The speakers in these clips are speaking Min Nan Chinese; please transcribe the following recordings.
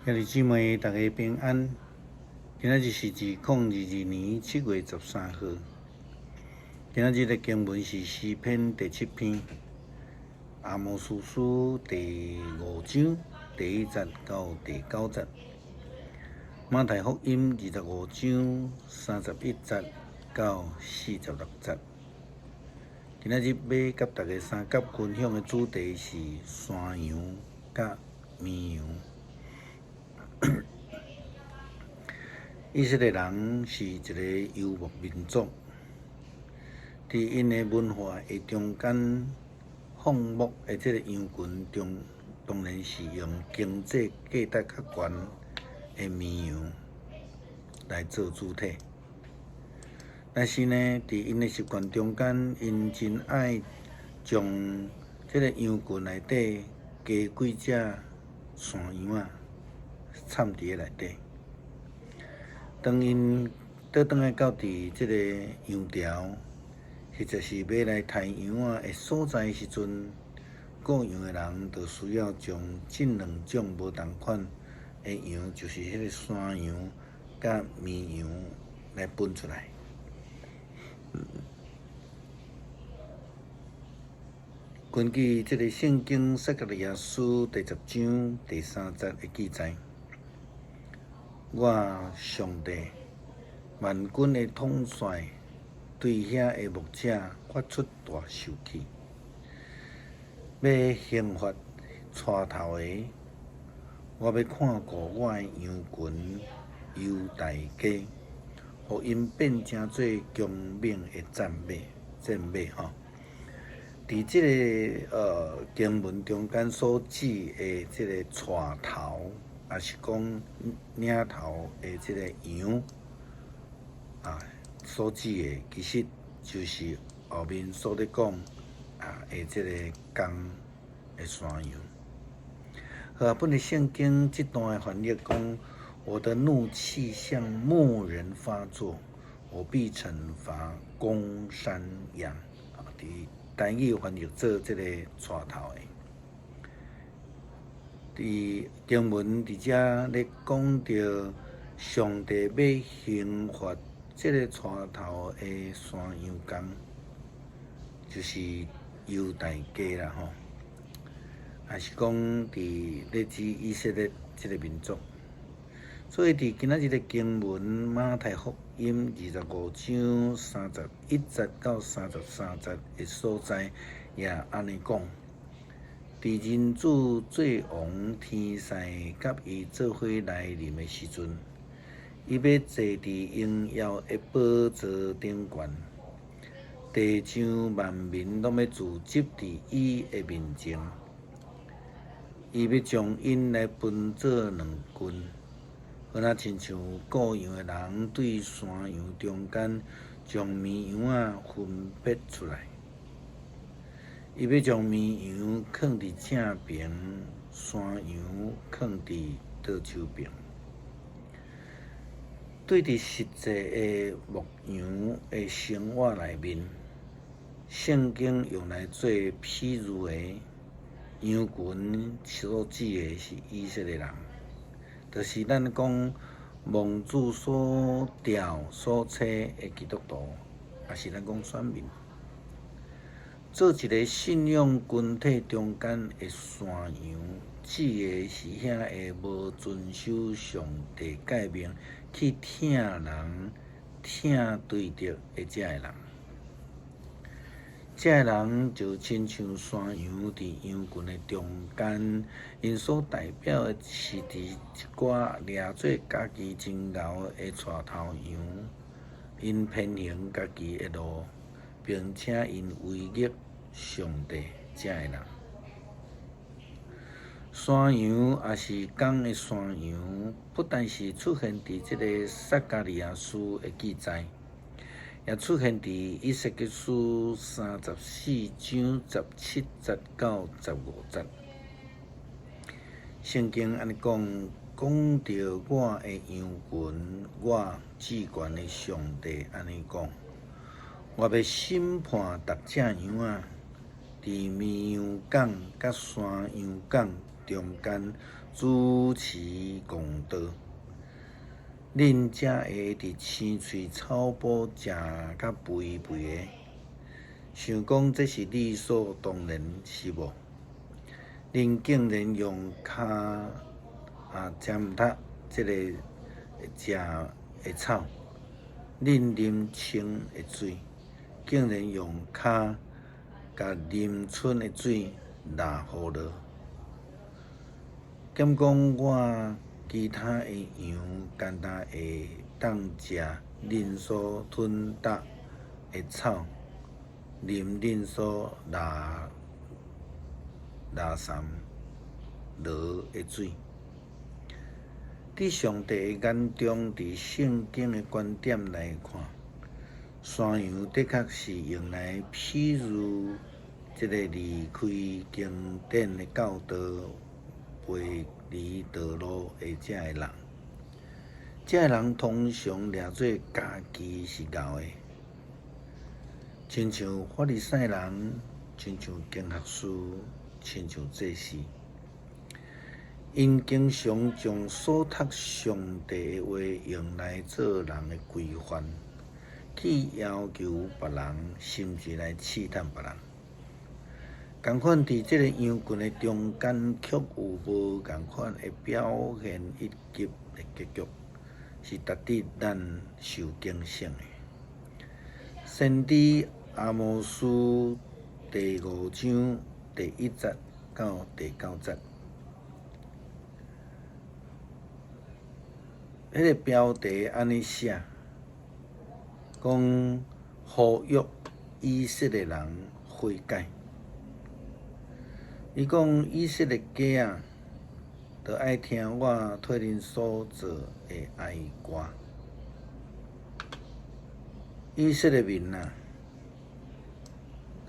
兄弟姊妹，大家平安。今仔日是2022年7月13號。今仔日的經文是詩篇第七篇，阿摩司書第五章第一節到第九節，馬太福音25章31節到46節。今仔日欲佮大家相佮分享的主題是山羊佮綿羊。以色列人是一个游牧民族，佇𪜶的文化的中間，放牧的這个羊群中，當然是用經濟價值較懸的綿羊來做主體。但是呢，佇𪜶的習慣中間，𪜶真愛將這个羊群內底加幾隻山羊仔摻佇咧內底。當𪜶倒轉來到佇這个羊牢，或者是欲來刣羊仔的所在時陣，顧羊的人就需要將這兩種無仝款的羊，就是彼个山羊佮綿羊來分出來。根據這个聖經撒迦利亞書第十章第三節的記載，我上帝萬軍的統帥對遐的牧者發出大受氣，欲刑罰帶頭的，我欲看顧我的羊群猶大家，予𪜶變成做強猛的戰馬，戰馬吼。佇這个經文中間所指的這个帶頭，抑是講領頭的這个羊啊，所指的其實就是後面所咧講啊的這个公的山羊。和合本的聖經這段的翻譯講：我的怒氣向牧人發作，我必懲罰公山羊。啊，佇台語翻譯做這個帶頭的。佇經文佇遮咧講著上帝欲刑罰這個帶頭的山羊公，就是猶大家啦吼，抑是講佇咧指以色列這個民族。所以佇今仔日的經文馬太福音25章31節到33節的所在，也按呢講：佇人子做王天使佮伊做伙來臨的時陣，伊欲坐佇榮耀的寶座頂懸，地上萬民攏欲聚集佇伊的面前，伊欲將𪜶來分做兩群。好若親像顧羊的人對山羊中間將綿羊仔分別出來，伊欲將綿羊囥佇正爿，山羊囥佇倒手爿。對佇實際的牧羊的生活內面，聖經用來做譬喻的羊群所指的是以色列人。就是咱講蒙主所召所差的基督徒，抑是咱講選民，做一个信仰群體中間的山羊，指的是遐个無遵守上帝誡命去疼人、疼對著的這个人。這个人就親像山羊佇羊群的中間，𪜶所代表的是佇一寡掠做家己真𠢕的帶頭羊，𪜶偏行家己的路，並且𪜶違逆上帝這个人。山羊抑是公的山羊，不但是出現佇這个撒迦利亞書的記載。也出現佇以西結書34章17節到15節。聖經按呢講，講著我的羊群，我至懸的上帝按呢講，我欲審判逐隻羊仔，佇綿羊犅佮山羊犅中間主持公道，恁才會佇青翠草埔食甲肥肥的，想講這是理所當然，是無？恁竟然用跤踐踏這個食的草，恁啉清的水，竟然用跤共啉春的水抐予落。敢講我其他的羊干焦會當食恁所吞踏的草，啉恁所抐抐潲落的水。佇上帝的眼中，佇聖經的觀點來看，山羊的確是用來比喻這个離開經典的教導、背離道路的這个人。這个人通常掠做家己是𠢕的，親像法利賽人，親像經學士，親像祭司。𪜶經常將所讀上帝的話用來做人的規範，去要求別人，甚至來試探別人。仝款佇這个羊群的中間，卻有無仝款的表現以及的結局，是值得咱受警醒的。先知阿摩司第五章第一節到第九節，彼个標題按呢寫，講呼籲以色列人悔改。伊講以色列家啊，著愛聽我替恁所做的哀歌。以色列民啊，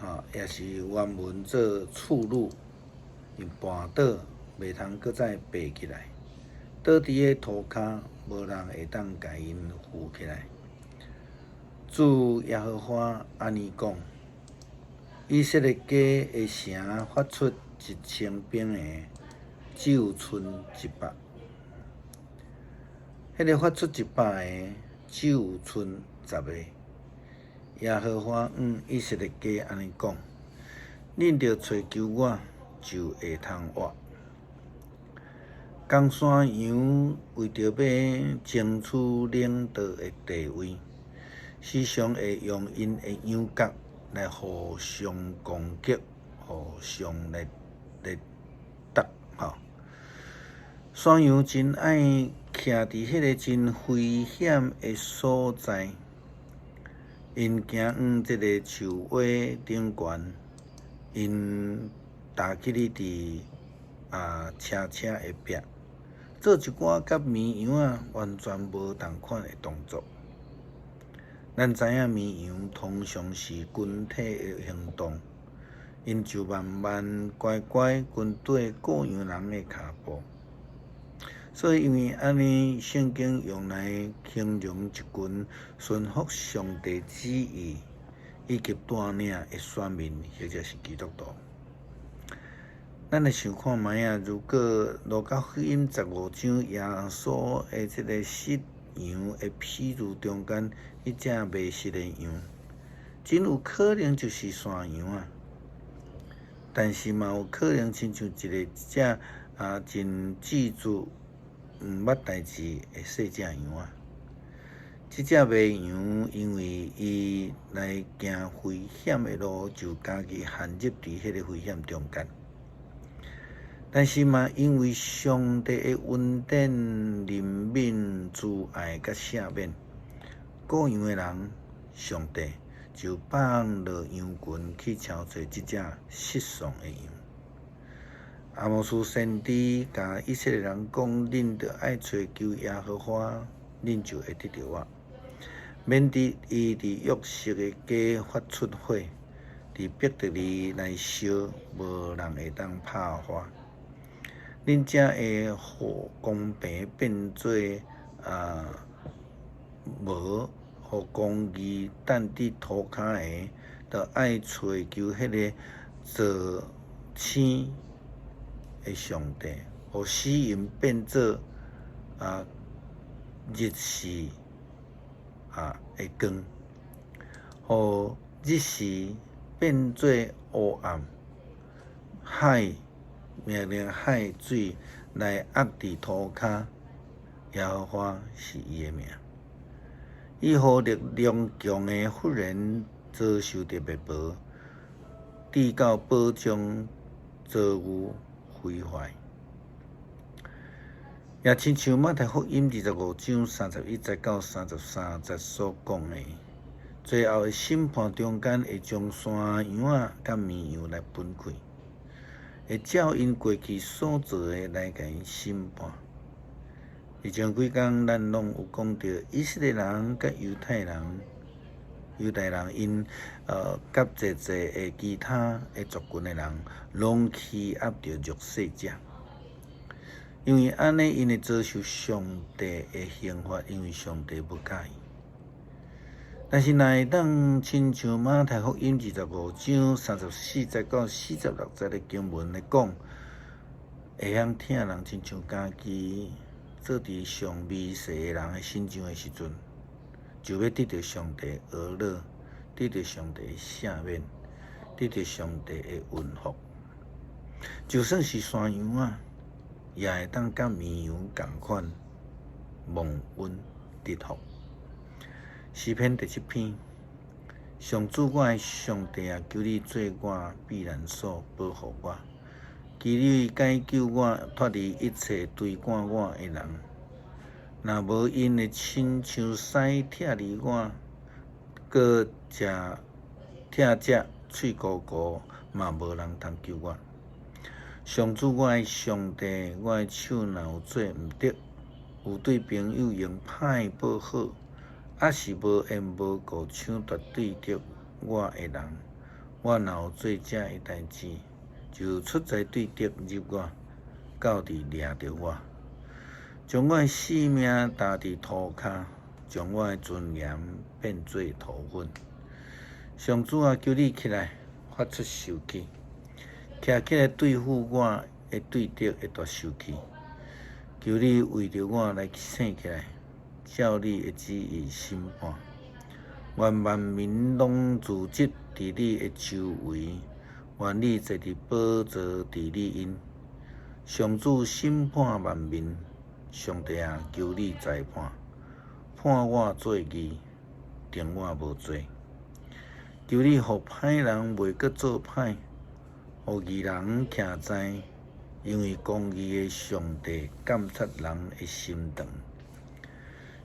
吼，也是原文做俘虜，𪜶絆倒，袂通閣再爬起來，倒佇个塗跤，無人會當共𪜶扶起來。主耶和華按呢講：以色列家的城發出1000兵的，只有賰100；彼个發出100个，只有賰10个。耶和華向以色列家按呢講：恁著揣求我，就會通活。公山羊為著欲爭取領導的地位，時常會用𪜶的羊角來互相攻擊，互相來來啄吼。山羊真愛徛佇彼个真危險的所在，𪜶行往這个樹葦頂懸，𪜶踏起去佇斜斜的壁，做一寡佮綿羊仔完全無仝款的動作。咱知影綿羊通常是群體的行動，𪜶就慢慢乖乖跟綴顧羊人的跤步。所以因為按呢，聖經用來形容一群順服上帝旨意以及帶領的選民，或者是基督徒。咱來想看覓仔，如果路加福音15章耶穌的這个失羊的比喻中間，彼隻迷失的羊，真有可能就是山羊啊。但是嘛有可能親像一个隻真知足、毋捌代誌的細隻羊仔。這隻迷羊因為伊來行危險的路，就家己陷入佇彼个危險中間。但是嘛，因為上帝的恩典、憐憫、慈愛佮赦免，顧羊的人，上帝就放落羊群去撨揣這隻失喪的羊。阿摩司先知共以色列人講：恁著愛揣求耶和華，恁就會得著我，免得伊佇約瑟的家發出火，佇伯特利來燒，無人會當拍發。恁才會予公平變做無，予公義擲佇塗跤的，著愛揣求彼个造星的上帝，予死蔭變做日時的光，予日時變做烏暗，海命令海水來壓佇塗跤，耶和華是伊的名。伊予力量強的忽然遭受著滅亡，直到保障遭遇毀壞。也親像馬太福音25章31節到33節所講的，最後的審判中間會將山羊仔佮綿羊來分開，會照𪜶過去所做的來共𪜶審判。佇前幾工，咱攏有講著以色列人佮猶太人、猶大人𪜶佮濟濟的其他的族群的人，攏欺壓著弱勢者。因為按呢，𪜶會遭受上帝的刑罰，因為上帝無佮意。但是，若會當親像馬太福音25章34節到46節的經文來講，會曉疼人親像家己做佇上微細的人的身上的時陣，就欲得著上帝的饒恕，得著上帝的赦免，得著上帝的恩福。就算是山羊仔，也會當佮綿羊仝款蒙恩得福。詩篇第七篇，上主我的上帝啊，求你做我避難所，保護我，求你解救我脫離一切追趕我的人。若無𪜶會親像獅拆離我，閣食拆食喙糊糊，嘛無人通救我。上主我的上帝，我的手若有做毋對，有對朋友用歹報好，抑是無緣無故搶奪對敵我的人，我若有做這的代誌，就出在對敵入我，到佇掠著我，將我的性命踏佇塗跤，將我的尊嚴變做塗粉。上主啊，求你起來，發出受氣，徛起來對付我的對敵的大受氣。求你為著我來醒起來，照你的旨意審判。願萬民攏聚集佇你的周圍，願你坐佇寶座治理𪜶。上主審判萬民，上帝啊，求你裁判，判我做義，定我無罪。求你予歹人袂閣做歹，予義人徛在，因為公義的上帝監察人的心腸。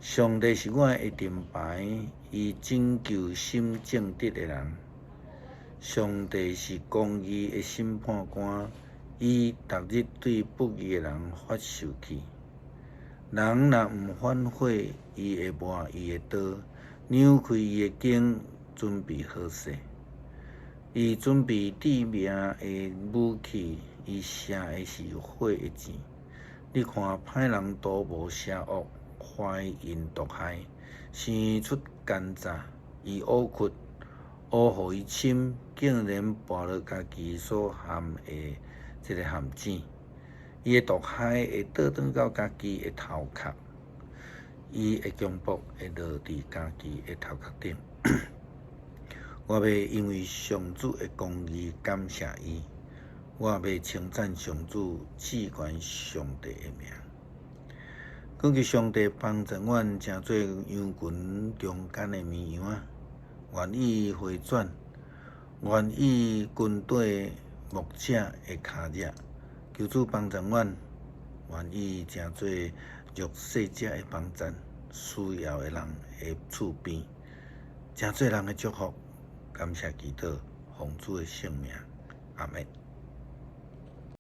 上帝是我的盾牌，伊拯救心正直的人。上帝是公義的審判官，伊逐日對不義的人發受氣。人若毋反悔，伊會磨伊的刀，扭開伊的弓，準備好勢。伊準備致命的武器，伊射的是火的箭。你看歹人圖謀邪惡，懷孕毒害，生出奸詐，伊挖窟，挖予伊深，竟然跋落家己所陷的這个陷阱。伊的毒害會倒轉到家己的頭殼，伊的強暴會落佇家己的頭殼頂。我欲因為上主的公義感謝伊，我欲稱讚上主至懸上帝的名。懇求上帝幫助阮，成做羊群中間的綿羊仔，願意回轉，願意跟綴牧者的跤跡。求主幫助阮，願意成做弱勢者的幫贊，需要的人的厝邊，成做人的祝福。感謝祈禱，奉主的聖名，阿們。